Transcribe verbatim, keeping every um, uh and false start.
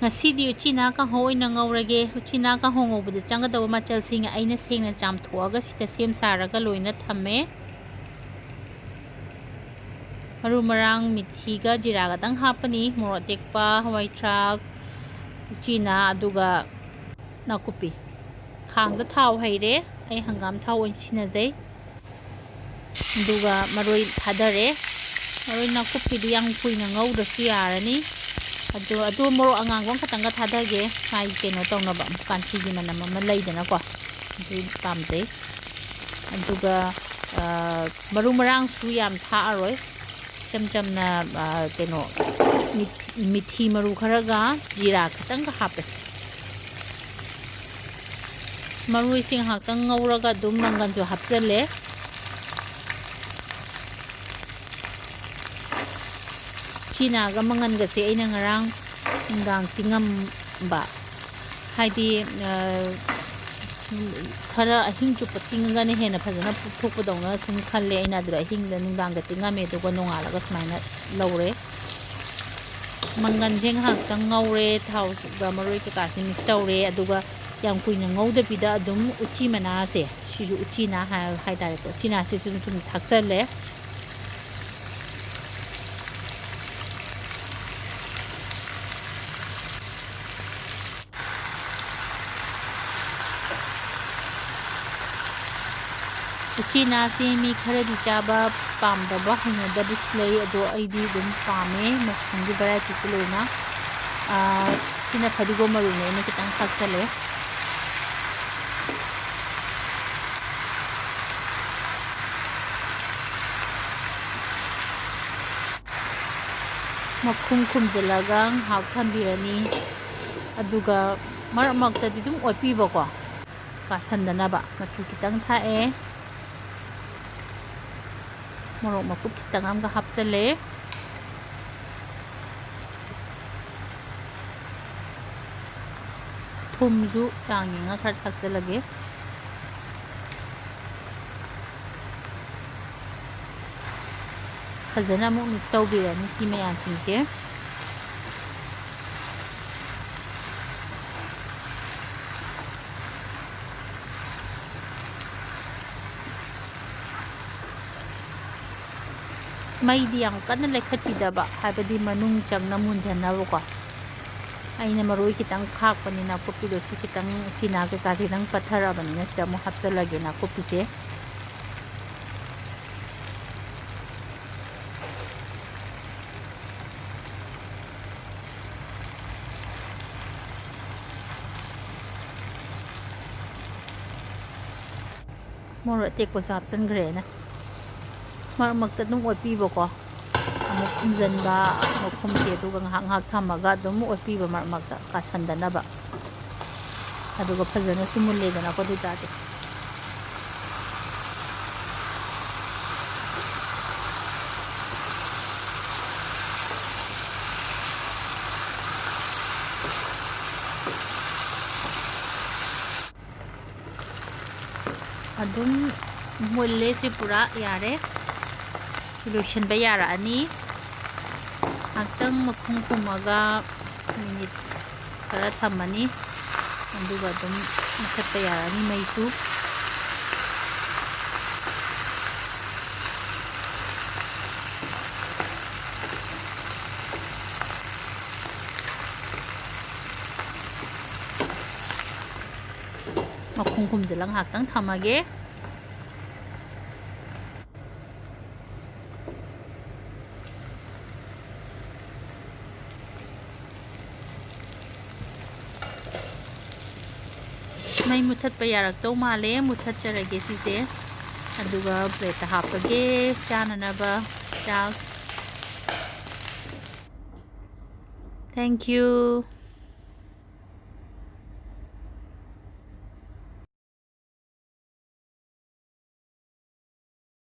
ꯉꯁꯤꯗꯤ ꯎꯆꯤꯅꯥ ꯀꯥꯡꯍꯧ ꯑꯣꯏꯅ ꯉꯧꯔꯒꯦ꯫ ꯎꯆꯤꯅꯥ ꯀꯥꯡꯍꯧ ꯉꯧꯕꯗ ꯆꯪꯒꯗꯕ ꯃꯆꯜꯁꯤꯡ ꯑꯩꯅ ꯁꯦꯡꯅ ꯆꯥꯝꯊꯣꯛꯑꯒ ꯁꯤꯗ ꯁꯦꯝ ꯁꯥꯔꯒ ꯂꯣꯏꯅ ꯊꯝꯃꯦ꯫ ꯃꯔꯨ ꯃꯔꯥꯡ, ꯃꯤꯊꯤꯒ ꯖꯤꯔꯥꯒꯗꯪ ꯍꯥꯞꯄꯅꯤ꯫ ꯃꯣꯔꯣꯛ ꯑꯇꯦꯛꯄ, ꯍꯋꯥꯏ ꯊ꯭ꯔꯥꯛ, ꯎꯆꯤꯅꯥ, ꯑꯗꯨꯒ ꯅꯥꯀꯨꯞꯄꯤ꯫ ꯈꯥꯡꯗ ꯊꯥꯎ ꯍꯩꯔꯦ꯫ ꯑꯩ ꯍꯪꯒꯥꯝ ꯊꯥꯎ ꯑꯣꯏꯅ ꯁꯤꯖꯤꯟꯅꯖꯩ꯫ ꯑꯗꯨꯒ ꯃꯔꯣꯏ ꯊꯥꯗꯔꯦ꯫ ꯃꯔꯣꯏ ꯅꯥꯀꯨꯞꯄꯤꯗꯤ ꯌꯥꯝ ꯀꯨꯏꯅ ꯉꯧꯗ꯭ꯔꯁꯨ ꯌꯥꯔꯅꯤ꯫ ꯑꯗꯣ, ꯑꯗꯣ ꯃꯣꯔꯣꯛ ꯑꯉꯥꯡꯕ ꯑꯃꯈꯛꯇꯪꯒ ꯊꯥꯗꯒꯦ, ꯃꯥꯒꯤ ꯀꯩꯅꯣ ꯇꯧꯅꯕ, ꯀꯥꯟꯆꯤꯒꯤ ꯃꯅꯝ ꯑꯃ ꯂꯩꯗꯅꯀꯣ, ꯑꯗꯨ ꯄꯥꯝꯖꯩ꯫ ꯑꯗꯨꯒ, ꯑ, ꯃꯔꯨ ꯃꯔꯥꯡꯁꯨ ꯌꯥꯝ ꯊꯥꯛꯑꯔꯣꯏ꯫ ꯏꯆꯝ ꯆꯝꯅ, ꯑ, ꯀꯩꯅꯣ, ꯃꯤꯊꯤ, ꯃꯤꯊꯤ ꯃꯔꯨ ꯈꯔꯒ ꯖꯤꯔꯥ ꯈꯤꯇꯪꯒ ꯍꯥꯞꯄꯦ꯫ ꯃꯔꯣꯏꯁꯦ ꯉꯥꯏꯍꯥꯛꯇꯪ ꯉꯧꯔꯒ ꯑꯗꯨꯝ ꯃꯪꯒꯟꯁꯨ ꯍꯥꯞꯆꯜꯂꯦ꯫ ꯎꯆꯤꯅꯥꯒ ꯃꯪꯒꯟꯒꯁꯦ ꯑꯩꯅ ꯉꯔꯥꯡ ꯅꯨꯡꯗꯥꯡ ꯇꯤꯡꯉꯝꯕ, ꯍꯥꯏꯗꯤ, ꯑ, ꯈꯔ ꯑꯍꯤꯡ ꯆꯨꯞꯄ ꯇꯤꯡꯉꯒꯅ ꯍꯦꯟꯅ ꯐꯖꯅ ꯄꯨꯊꯣꯛꯄꯗꯧꯅ ꯁꯨꯝ ꯈꯜꯂꯦ ꯑꯩꯅ꯫ ꯑꯗꯨꯗ ꯑꯍꯤꯡꯗ, ꯅꯨꯡꯗꯥꯡꯗ ꯇꯤꯡꯉꯝꯃꯦ, ꯑꯗꯨꯒ ꯅꯣꯡꯉꯥꯜꯂꯒ ꯁꯨꯃꯥꯏꯅ ꯂꯧꯔꯦ꯫ ꯃꯪꯒꯟꯁꯦ ꯉꯥꯏꯍꯥꯛꯇꯪ ꯉꯧꯔꯦ, ꯊꯥꯎꯒ ꯃꯔꯣꯏ ꯀꯩꯀꯥꯁꯦ ꯃꯤꯛꯁ ꯇꯧꯔꯦ, ꯑꯗꯨꯒ ꯌꯥꯝ ꯀꯨꯏꯅ ꯉꯧꯗꯕꯤꯗ ꯑꯗꯨꯝ ꯎꯆꯤ ꯃꯅꯥꯁꯦ, ꯁꯤꯁꯨ ꯎꯆꯤꯅꯥ ꯍꯥꯏ-, ꯍꯥꯏꯇꯥꯔꯦꯀꯣ, ꯎꯆꯤꯅꯥꯁꯤꯁꯨ ꯑꯗꯨꯝ ꯊꯥꯛꯆꯜꯂꯦ꯫ ꯎꯆꯤꯅꯥꯁꯤ ꯃꯤ ꯈꯔꯗꯤ ꯆꯥꯕ ꯄꯥꯝꯗꯕ, ꯍꯩꯅꯗꯕꯁꯨ ꯂꯩ, ꯑꯗꯣ ꯑꯩꯗꯤ ꯑꯗꯨꯝ ꯄꯥꯝꯃꯦ, ꯃꯁꯔꯨꯝꯒꯤ ꯚꯦꯔꯥꯏꯇꯤꯁꯦ ꯂꯣꯏꯅ꯫ ꯑꯥ, ꯁꯤꯅ ꯐꯗꯤꯒꯣꯝ ꯃꯔꯨꯅꯦ, ꯑꯩꯅ ꯈꯤꯇꯪ ꯊꯥꯛꯆꯜꯂꯦ꯫ ꯃꯈꯨꯝ ꯈꯨꯝꯖꯤꯜꯂꯒ ꯉꯥꯏꯍꯥꯛ ꯊꯝꯕꯤꯔꯅꯤ꯫ ꯑꯗꯨꯒ ꯃꯔꯛ ꯃꯔꯛꯇꯗꯤ ꯑꯗꯨꯝ ꯑꯣꯠꯄꯤꯕꯀꯣ, ꯀꯥꯁꯟꯗꯅꯕ꯫ ꯃꯆꯨ ꯈꯤꯇꯪ ꯊꯥꯛꯑꯦ, ꯃꯣꯔꯣꯛ ꯃꯀꯨꯞ ꯈꯤꯇꯪ ꯑꯃꯒ ꯍꯥꯞꯆꯜꯂꯦ꯫ ꯊꯨꯝꯁꯨ ꯆꯥꯡ ꯌꯦꯡꯉ ꯈꯔ ꯊꯥꯛꯆꯜꯂꯒꯦ꯫ ꯐꯖꯅ ꯑꯃꯨꯛ ꯃꯤꯛꯁ ꯇꯧꯕꯤꯔꯅꯤ ꯁꯤ ꯃꯌꯥꯝꯁꯤꯡꯁꯦ꯫ ꯃꯩꯗꯤ ꯌꯥꯝ ꯀꯟꯅ ꯂꯩꯈꯠꯄꯤꯗꯕ, ꯍꯥꯏꯕꯗꯤ ꯃꯅꯨꯡ ꯆꯪꯅ ꯃꯨꯟꯖꯟꯅꯕꯀꯣ꯫ ꯑꯩꯅ ꯃꯔꯣꯏ ꯈꯤꯇꯪ ꯈꯥꯛꯄꯅꯤ, ꯅꯥꯀꯨꯞꯄꯤꯗꯣ ꯁꯤ ꯈꯤꯇꯪ, ꯎꯆꯤꯅꯥ ꯀꯩꯀꯥꯁꯦ ꯈꯤꯇꯪ ꯄꯠꯊꯔꯛꯑꯕꯅꯤꯅ ꯁꯤꯗ ꯑꯃꯨꯛ ꯍꯥꯞꯆꯜꯂꯒꯦ ꯅꯥꯀꯨꯞꯄꯤꯁꯦ꯫ ꯃꯣꯔꯣꯛ ꯑꯇꯦꯛꯄꯁꯨ ꯍꯥꯞꯆꯤꯟꯈ꯭ꯔꯦꯅ ꯃꯔꯛ ꯃꯔꯛꯇ ꯑꯗꯨꯝ ꯑꯣꯠꯄꯤꯕꯀꯣ꯫ ꯑꯃꯨꯛ ꯈꯨꯝꯖꯤꯟꯕ, ꯑꯃꯨꯛ ꯈꯨꯝꯁꯤ, ꯑꯗꯨꯒ ꯉꯥꯏꯍꯥꯛ ꯉꯥꯏꯍꯥꯛ ꯊꯝꯃꯒ ꯑꯗꯨꯝ ꯑꯣꯠꯄꯤꯕ ꯃꯔꯛ ꯃꯔꯛꯇ ꯀꯥꯁꯟꯗꯅꯕ꯫ ꯑꯗꯨꯒ ꯐꯖꯅꯁꯨ ꯃꯨꯜꯂꯦꯗꯅꯀꯣ ꯑꯗꯨ ꯑꯣꯏꯇꯥꯔꯗꯤ꯫ ꯑꯗꯨꯝ ꯃꯨꯜꯂꯦ꯫ ꯁꯤ ꯄꯨꯔꯥ ꯌꯥꯔꯦ꯫ ꯁꯤ ꯂꯣꯏꯁꯤꯟꯕ ꯌꯥꯔꯛꯑꯅꯤ꯫ ꯉꯥꯛꯇꯪ ꯃꯈꯨꯝ ꯈꯨꯝꯃꯒ ꯃꯤꯅꯤꯠ ꯈꯔ ꯊꯝꯃꯅꯤ꯫ ꯑꯗꯨꯒ ꯑꯗꯨꯝ ꯃꯨꯊꯠꯄ ꯌꯥꯔꯛꯑꯅꯤ ꯃꯩꯁꯨ꯫ ꯃꯈꯨꯝ ꯈꯨꯝꯖꯤꯜꯂꯒ ꯉꯥꯏꯍꯥꯛꯇꯪ ꯊꯝꯃꯒꯦ꯫ ꯃꯩ ꯃꯨꯊꯠꯄ ꯌꯥꯔꯛꯇꯧ ꯃꯥꯜꯂꯦ꯫ ꯃꯨꯊꯠꯆꯔꯒꯦ ꯁꯤꯁꯦ꯫ ꯑꯗꯨꯒ ꯄ꯭ꯂꯦꯠꯇ ꯍꯥꯞꯄꯒꯦ ꯆꯥꯅꯅꯕ ꯆꯥꯛ꯫ Thank you꯫